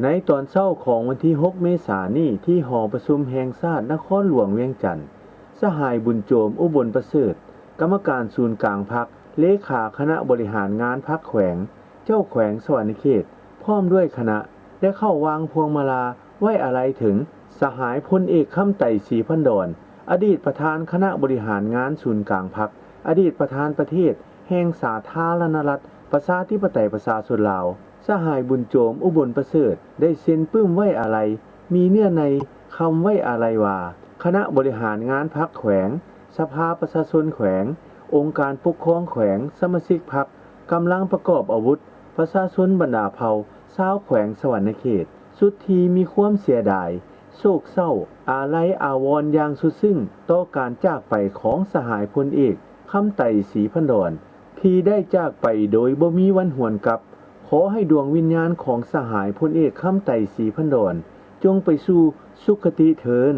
ໃນຕອນເຊົ້າຂອງວັນທີຫົກເມສານີ້ ທີ່ຫໍປະຊຸມແຫ່ງຊາດນະຄອນຫຼວງວຽງຈັນ, ສະຫາຍ ບຸນໂຈມ ອຸບົນປະເສີດ, ກຳມະການສູນກາງພັກ, ເລຂາຄະນະບໍລິຫານງານພັກແຂວງ, ເຈົ້າແຂວງສະຫວັນນະເຂດ ພ້ອມດ້ວຍຄະນະ ໄດ້ເຂົ້າວາງພວງມາລາໄວ້ອາໄລເຖິງ ສະຫາຍພົນເອກ ຄຳໄຕ ສີພັນດອນ, ອະດີດປະທານຄະນະບໍລິຫານງານສູນກາງພັກ, ອະດີດປະທານປະເທດແຫ່ງສາທາລະນະລັດ ປະຊາທິປະໄຕ ປະຊາຊົນລາວ. ສະຫາຍ ບຸນໂຈມ ອຸບົນປະເສີດ ໄດ້ເຊັນປຶ້ມໄວ້ອາໄລ, ມີເນື້ອໃນຄຳໄວ້ອາໄລວ່າ ຄະນະບໍລິຫານງານພັກແຂວງ, ສະພາປະຊາຊົນແຂວງ, ອົງການປົກຄອງແຂວງ, ສະມາຊິກພັກ, ກຳລັງປະກອບອາວຸດ, ປະຊາຊົນບັນດາເຜົ່າຊາວແຂວງສະຫວັນນະເຂດ ສຸດທີ່ມີຄວາມເສຍດາຍ, ໂສກເສົ້າ, ອາໄລອາວອນຢ່າງສຸດຊຶ້ງຕໍ່ການຈາກໄປຂອງສະຫາຍພົນເອກ ຄຳໄຕ ສີພັນດອນ ທີ່ໄດ້ຈາກໄປໂດຍບໍ່ມີວັນຫວນກັບ. ຂໍໃຫ້ດວງວິນຍານຂອງສະຫາຍພົນເອກ ຄຳໄຕ ສີພັນດອນ ຈົ່ງໄປສູ່ສຸຄະຕິເທີ້ນ.